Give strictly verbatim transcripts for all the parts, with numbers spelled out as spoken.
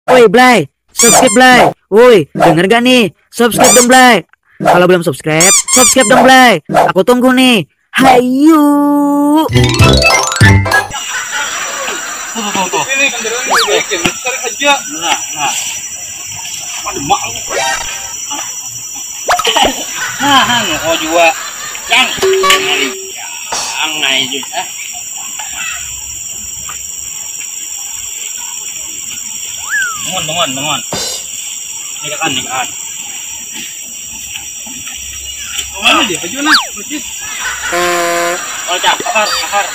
Woi, Blay, subscribe, Blay. Woi, denger gak nih? Subscribe dong, Blay. Kalau belum subscribe, subscribe dong, Blay. Aku tunggu nih. Hayu. Tuh, tuh, tuh, tuh. Ini kendaraan ini baikin, besar aja. Nah, nah. Ada mak lu. Nah, nah, kau juga. Yang. Yang naik juga. Bangun, bangun, bangun. Ini kan, ini kan. Mana dia? Baju nah, baju. Oh, cak, akar, akar.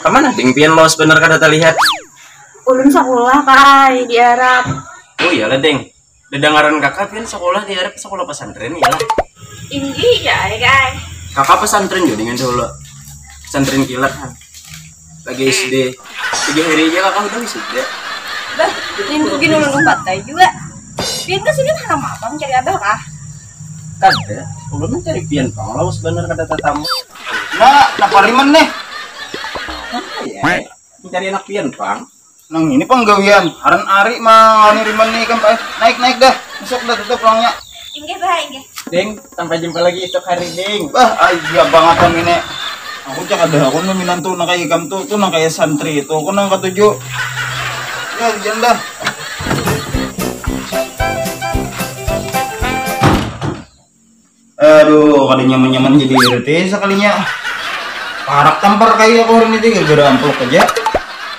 Kemana ding pian los bener kada terlihat? Ulun sekolah kai di Arab. Oh iyalah ding. Dedengaran kakak pian sekolah di Arab, sekolah pesantren iyalah. Inggih ya ai kai. Kakak pesantren juga dengan dulu. Pesantren kilat kan. Lagi S D. Tiga hari aja kakak udah wisuda. Bah, ini mungkin ulun umpat kai juga. Pian ke sini karena apa? Mencari abah kah? Kada, ulun mencari pian pang lawas bener kada tatamu. Nah, napa riman nih? Apa ya? Mencari anak pian pang. Nang ini panggawian, aran Ari mah ngawani riman nih kan, Pak. Naik, naik dah. Masuk dah, tutup ruangnya. Inggih, Bah, inggih. Ding, sampai jumpa lagi esok hari, Ding. Bah, iya banget kan ini. Aku cak ada aku nih minantu nang kayak ikam tuh, tuh nang kayak santri itu. Aku nang ketujuh. Ya, hujan dah. Aduh, kada nyaman-nyaman jadi R T sekalinya. Parak tampar kayak aku hari ini gara-gara amplop aja.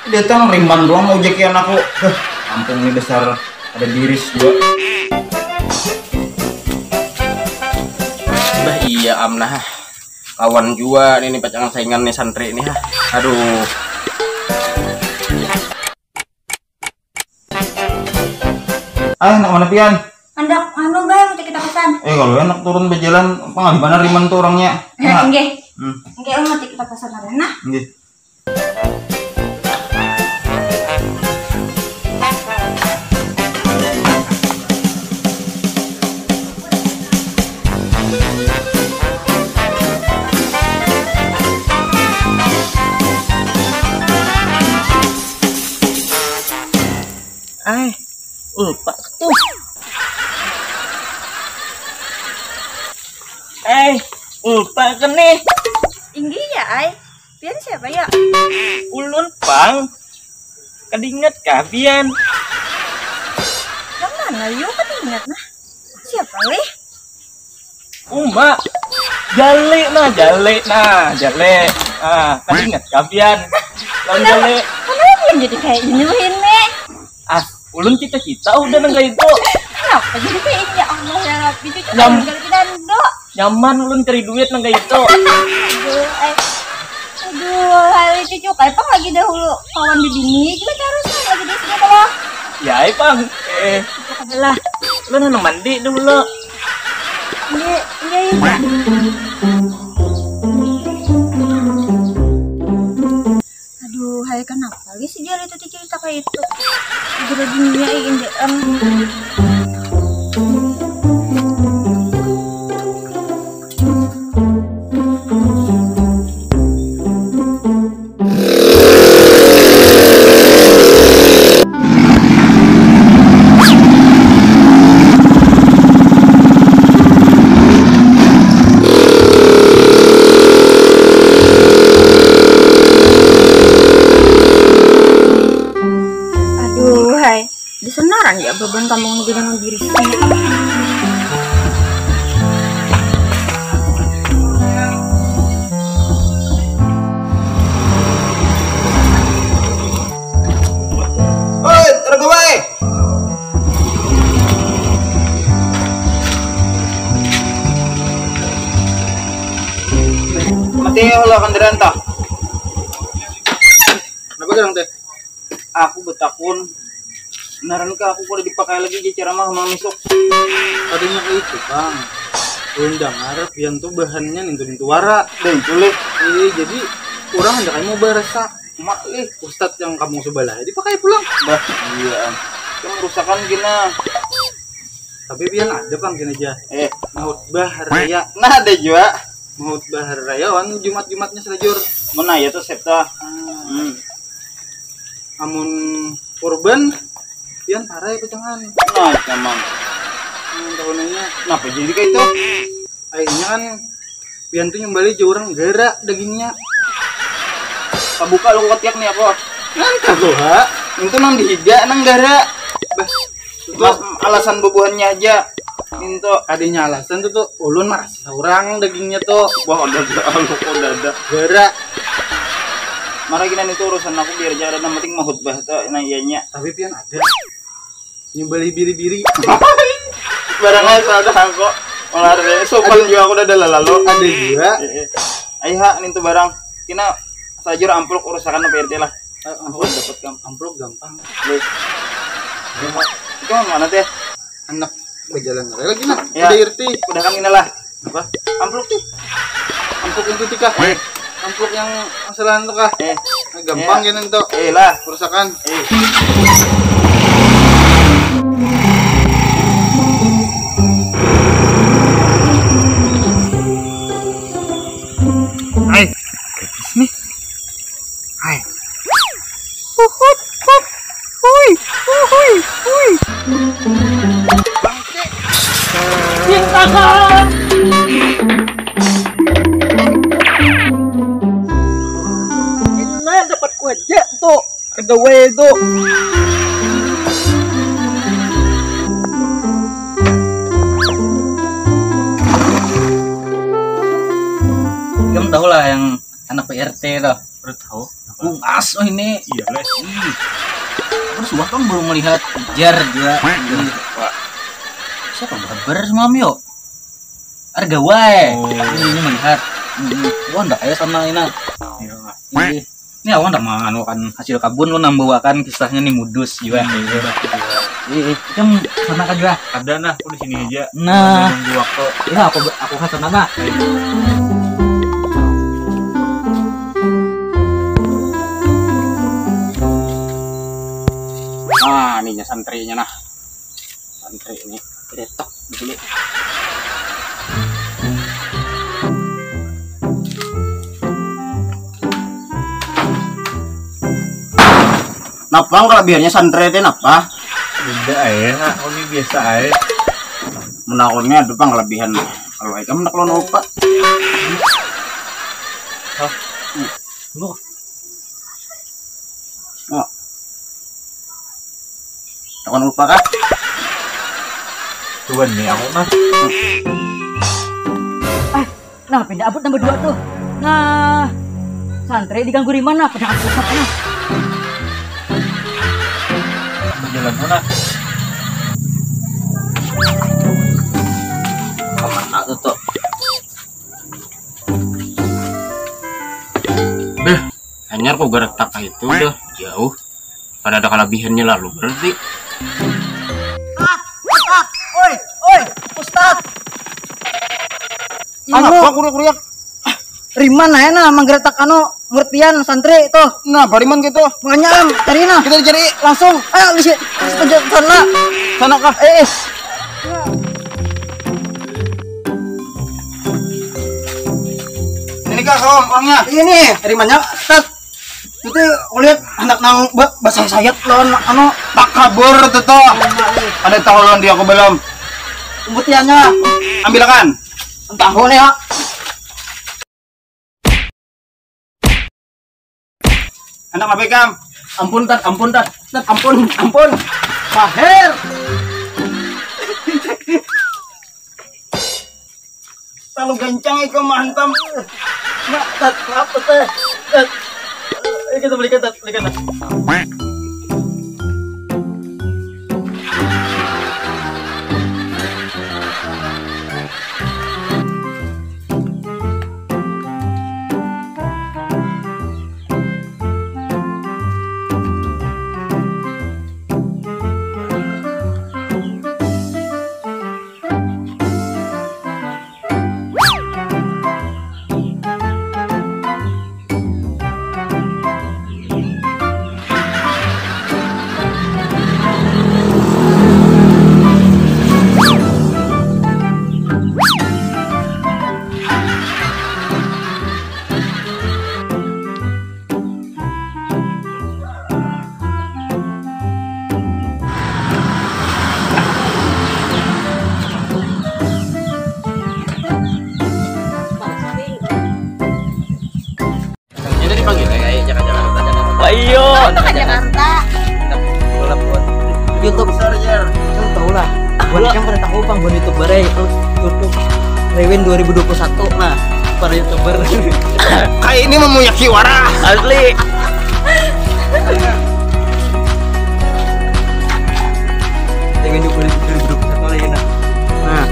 Datang riman doang mau jekian aku. Beh, kampung ini besar, ada biris juga. Bah iya am nah. Kawan jua nih, nih pacangan saingan nih santri nih ha. Aduh. Ah, nak mana pian? Handak anu, Bang, cek kita pesan. Eh, kalau enak turun berjalan, apa ngalih mana riman tuh orangnya? Nah, nah. Inggih. Hmm. Inggih, ulun cek kita pesan ada nah. Inggih. Ai, lupa tuh. Ai, lupa kan nih. Inggih ya, ai. Pian siapa ya? Ulun pang. Kadingat kah pian? Yang mana yo kadingat nah? Siapa lih? Uma. Jale nah, jale nah, jale. Ah, kadingat kah pian? Lawan jale. Kenapa pian jadi kayak ini wah ini? Ah, ulun cita-cita udah nang kayak itu. Kenapa jadi kayak ini ya Allah ya Rabbi? Cucu nyam- kalau kita ando. Nyaman ulun cari duit nang kayak itu. Aduh, eh. Aduh, hari cucu kayak pang lagi dahulu kawan di bini juga terus lagi di sini kalau. Ya, eh, pang. Eh, adalah. Ulun nang mandi dulu. Iya, iya, iya. Aduh, hai kenapa lagi si Jali tadi cerita kayak itu? Gara dunia ini em. Aduh, hai. Disenaran ya beban kampung ini dengan diri sendiri. Oi, tergawai. Mati ya Allah, kendaraan tak. Kenapa gerang teh? Aku betakun, naran ke aku kada dipakai lagi di ceramah mang misuk. Tadinya kayak itu, Bang. Belum dengar, pian tuh bahannya nintu-nintu wara. Dan itu leh. Eh, jadi Urang handak ai mau barasa. Mak lih, ustad yang kampung sebelah dipakai pulang. Bah, iya am. Itu merusakan gina. Tapi pian ada pang gini aja. Eh, Mahutbah hari raya. Nah, ada jua. Mahutbah hari raya wan Jumat-Jumatnya selajur. Mana ya tuh, Septa? Hmm. Amun kurban, pian parai pacangan. Nah, nyaman. Hmm, tahunannya. Kenapa jadi kayak itu? Akhirnya kan pian tuh nyembali jauh orang gara dagingnya. Kabuka lu ketiak nih apa? Nang kabuka. Itu nang dihiga nang gara. Bah, itu alasan bubuhannya aja. Itu adanya alasan tuh tuh ulun marasa orang dagingnya tuh. Wah, udah ada, aku udah ada. Gara. Mara gini itu urusan aku biar aja ada, yang penting mau khutbah tuh nah iyanya. Tapi pian ada. Nyembali biri-biri. Barangnya sudah aku. Malah ada sopan juga aku udah ada lalu. Ada juga. Ayo ha, nintu barang. Kina sajur amplop urusakan P R T lah. Eh, amplop dapat gam amplop gampang. Itu mana teh? Anak berjalan lagi nah. Ya. Ada R T. Udah kan inilah. Apa? Amplop tuh. Amplop itu tika. Eh. Amplop yang masalah itu kah? Eh. Nah, gampang ya nanti. Eh lah. Kerusakan. Eh. Hai. Ini. Hai. Uhut, hut, hui, uhui, hui. Cintakan. Ini dapat kuaja tuh. Gawe itu. Kamu tahu lah yang anak P R T tuh. Udah tahu. Bungas oh ini. Iya, Les. Ih. Aku suah kan belum melihat ujar juga. Ih. Siapa kabar semalam yo? Arga wae. Oh. Ini, ini melihat. Hmm. Wah, ndak kayak sama ini. Iya. Ih. Ini awak ndak menganukan hasil kabun lu nambawakan kisahnya nih mudus juga. Hmm, iya, iya. Ih, ih. Itu sana kan juga. Ada nah, aku di sini aja. Nah. Nunggu waktu. Iya, aku aku kan sana nah. Ah, ininya santrinya nah. Santri ini. Retak dulu. Napa kelebihannya santri teh napa? Tidak ae, aku ini biasa ae. Menakonnya ada pang kelebihan. Kalau ikam nak lo lupa. Hah? Lu. Oh. Takkan lupa kah? Tuan nih aku mah. Eh, nah pindah abut nambah dua tuh. Nah, santri diganggu di mana? Padahal pusat nah. Jalan sana. Kemana tuh tuh? Beh, hanyar kok geretak itu dah jauh. Kada ada kelebihannya lalu berarti. Ustad, Ustad, oi, oi, Ustad. Anu, apa kuriak-kuriak? Riman aja nah menggeretak anu murtian santri tuh. Nah, pariman gitu. Makanya am, cari nah. Kita cari langsung. Ayo di sini. Sana. Sana kah? Eh, eh. Ini kah kawan orangnya? Ini rimannya. Set. Itu kulit anak nang basah sayat lawan anu takabur itu tuh. Ada tahu lawan dia aku belum. Pembuktiannya ambilkan. Tahu nih ya. Anak apa ikam? Ampun tat, ampun tat, tat ampun, ampun. Paher. Lalu gancang ikam mah hantam. Mak, tat, apa teh? Tat. Ayo kita belikan tat, belikan tat. Iyo. Ke Jakarta. YouTube besar aja. Lu tahu lah. Buat yang pada tahu bang, buat youtuber ya itu YouTube Lewin dua ribu dua puluh satu. Nah, para youtuber. Kayak ini memuyak kiwara. Asli. Lewin dua ribu dua puluh satu lah ya nah. Nah.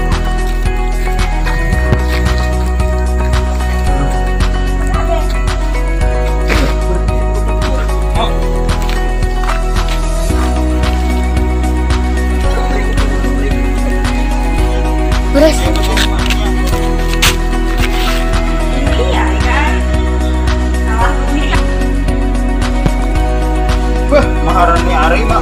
Beres. Wah, maharan ni ari mak.